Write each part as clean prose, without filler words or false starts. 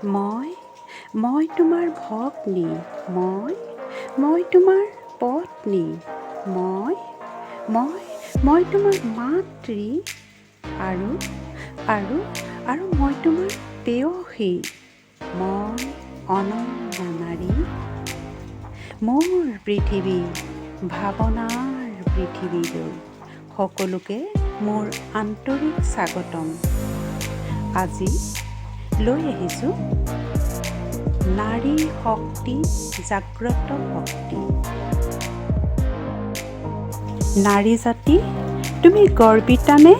মই মই তোমাৰ ভগ্নী, মই মই তোমাৰ পত্নী, মই মই মই তোমাৰ মাতৃ আৰু আৰু আৰু মই তোমাৰ প্ৰেয়সী। মই অনন্যা নাৰী। মোৰ পৃথিৱী, ভাৱনাৰ পৃথিৱীলৈ সকলোকে মোৰ আন্তৰিক স্বাগতম। আজি লৈ আহিছোঁ নাৰী শক্তি, জাগ্ৰত শক্তি। নাৰী জাতি, তুমি গৰ্বিতানে?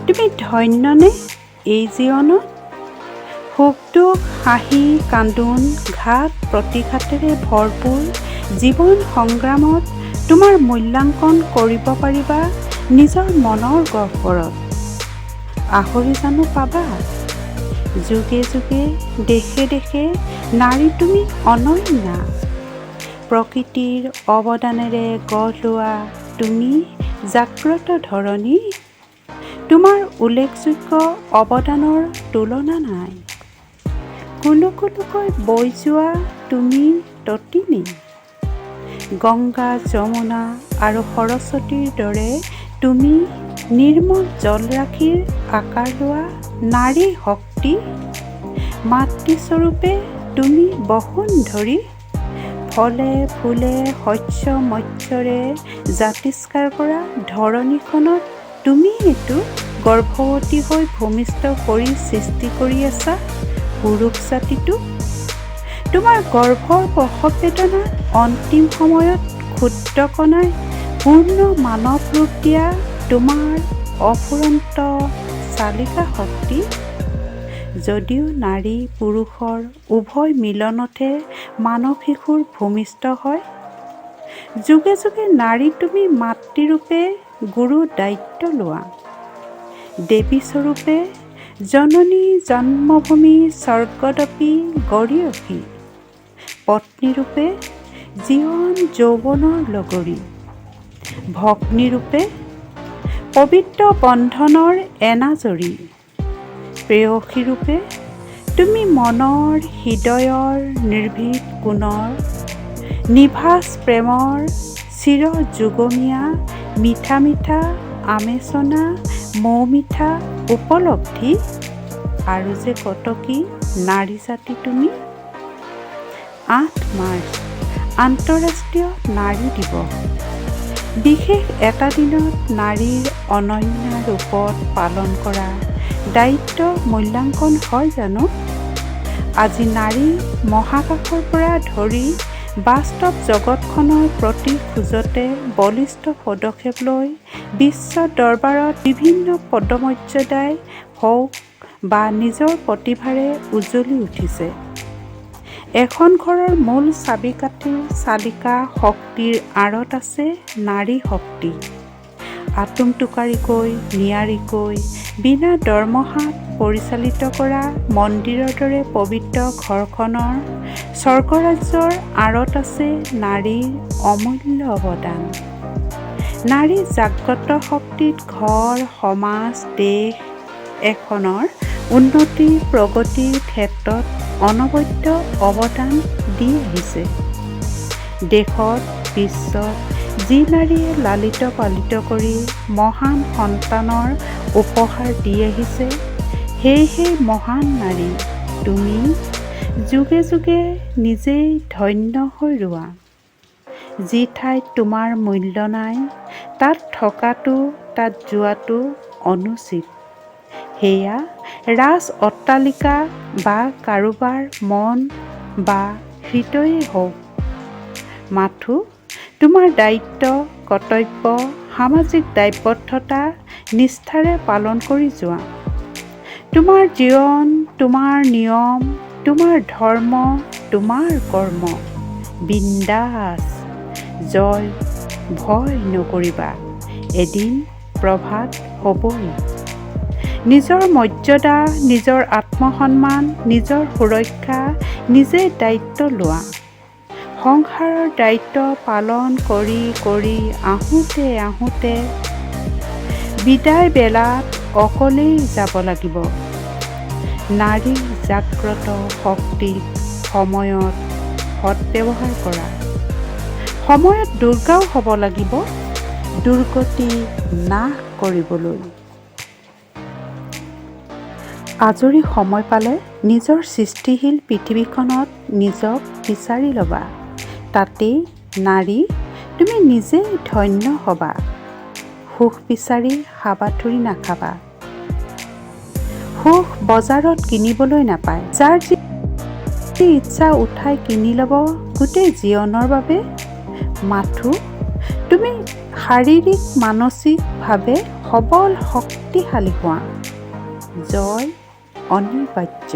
তুমি ধন্যনে এই জীৱনত? সুখ দুখ, হাঁহি কান্দোন, ঘাত প্ৰতিঘাতেৰে ভৰপূৰ জীৱন সংগ্ৰামত তোমাৰ মূল্যাংকন কৰিব পাৰিবা নিজৰ মনৰ গহ্বৰত। আহৰি জানো পাবা? যুগে যুগে, দেশে দেশে নাৰী তুমি অনন্যা। প্ৰকৃতিৰ অৱদানেৰে গঢ় লোৱা তুমি জাগ্ৰত ধৰণী। তোমাৰ উল্লেখযোগ্য অৱদানৰ তুলনা নাই। কুলু কুলুকৈ বৈ যোৱা তুমি তটিনী। গংগা, যমুনা আৰু সৰস্বতীৰ দৰে তুমি নিৰ্মল জলৰাশিৰ আকাৰ লোৱা নাৰী শক্তি। মাতৃস্বৰূপে তুমি বসুন্ধৰী। ফলে ফুলে, শস্য মৎস্যৰে জাতিষ্কাৰ কৰা ধৰণীখনত তুমিয়েতো গৰ্ভৱতী হৈ ভূমিষ্ঠ কৰি সৃষ্টি কৰি আছা পুৰুষ জাতিটোক। তোমাৰ গৰ্ভৰ প্ৰসৱ বেদনাত অন্তিম সময়ত ক্ষুদ্ৰ কণাই পূৰ্ণ মানৱ ৰূপ দিয়া তোমাৰ অফুৰন্ত চালিকা শক্তি। যদিও নাৰী পুৰুষৰ উভয় মিলনতহে মানৱ শিশুৰ ভূমিষ্ঠ হয়, যুগে যুগে নাৰী তুমি মাতৃৰূপে গুৰু দায়িত্ব লোৱা। দেৱীস্বৰূপে জননী জন্মভূমি স্বৰ্গদপি গৰীয়সী। পত্নীৰূপে জীৱন যৌৱনৰ লগৰী। ভগ্নীৰূপে পবিত্ৰ বন্ধনৰ এনাজৰী। প্ৰেয়সীৰূপে তুমি মনৰ হৃদয়ৰ নিৰ্ভীক কোণৰ নিভাঁজ প্ৰেমৰ চিৰযুগমীয়া মিঠা মিঠা আমেচনা মৌমিঠা উপলব্ধি। আৰু যে কত কি নাৰী জাতি তুমি। 8 মাৰ্চ, আন্তঃৰাষ্ট্ৰীয় নাৰী দিৱস। বিশেষ এটা দিনত নাৰীৰ অনন্য ৰূপত পালন কৰা দায়িত্ব মূল্যাংকন হয় জানো? আজি নাৰী মহাকাশৰ পৰা ধৰি বাস্তৱ জগতখনৰ প্ৰতি খোজতে বলিষ্ঠ পদক্ষেপ লৈ বিশ্ব দৰবাৰত বিভিন্ন পদমৰ্যাদাই হওক বা নিজৰ প্ৰতিভাৰে উজ্বলি উঠিছে। এখন ঘৰৰ মূল চাবিকাঠিৰ চালিকা শক্তিৰ আঁৰত আছে নাৰী শক্তি। আটোমটোকাৰিকৈ, নিয়াৰিকৈ, বিনা দৰমহাত পৰিচালিত কৰা মন্দিৰৰ দৰে পবিত্ৰ ঘৰখনৰ স্বৰ্গৰাজ্যৰ আঁৰত আছে নাৰীৰ অমূল্য অৱদান। নাৰী জাগ্ৰত শক্তিত ঘৰ, সমাজ, দেশ এখনৰ উন্নতি প্ৰগতিৰ ক্ষেত্ৰত অনবদ্য অৱদান দি আহিছে। দেশত, বিশ্বত যি নাৰীয়ে লালিত পালিত কৰি মহান সন্তানৰ উপহাৰ দি আহিছে, সেয়েহে মহান নাৰী তুমি যুগে যুগে নিজেই ধন্য হৈ ৰোৱা। যি ঠাইত তোমাৰ মূল্য নাই, তাত থকাটো, তাত যোৱাটো অনুচিত। সেয়া ৰাজ অট্টালিকা বা কাৰোবাৰ মন বা হৃদয়েই হওক। মাথো তোমাৰ দায়িত্ব, কৰ্তব্য, সামাজিক দায়বদ্ধতা নিষ্ঠাৰে পালন কৰি যোৱা। তোমাৰ জীৱন, তোমাৰ নিয়ম, তোমাৰ ধৰ্ম, তোমাৰ কৰ্ম। বিন্দাস জয়, ভয় নকৰিবা, এদিন প্ৰভাত হ'বই। নিজৰ মৰ্যাদা, নিজৰ আত্মসন্মান, নিজৰ সুৰক্ষা নিজে দায়িত্ব লোৱা। সংসাৰৰ দায়িত্ব পালন কৰি কৰি আহোঁতে আহোঁতে বিদায় বেলাত অকলেই যাব লাগিব। নাৰী জাগ্ৰত শক্তিক সময়ত সদ্ব্যৱহাৰ কৰা। সময়ত দুৰ্গাও হ'ব লাগিব দুৰ্গতি নাশ কৰিবলৈ। আজৰি সময় পালে নিজৰ সৃষ্টিশীল পৃথিৱীখনত নিজক বিচাৰি ল'বা। তাতেই নাৰী তুমি নিজেই ধন্য হ'বা। সুখ বিচাৰি হাবাথুৰি নাখাবা। সুখ বজাৰত কিনিবলৈ নাপায়। যাৰ যি ইচ্ছা উঠাই কিনি ল'ব গোটেই জীৱনৰ বাবে। মাথোঁ তুমি শাৰীৰিক মানসিকভাৱে সবল শক্তিশালী হোৱা। জয় অনিবাৰ্য।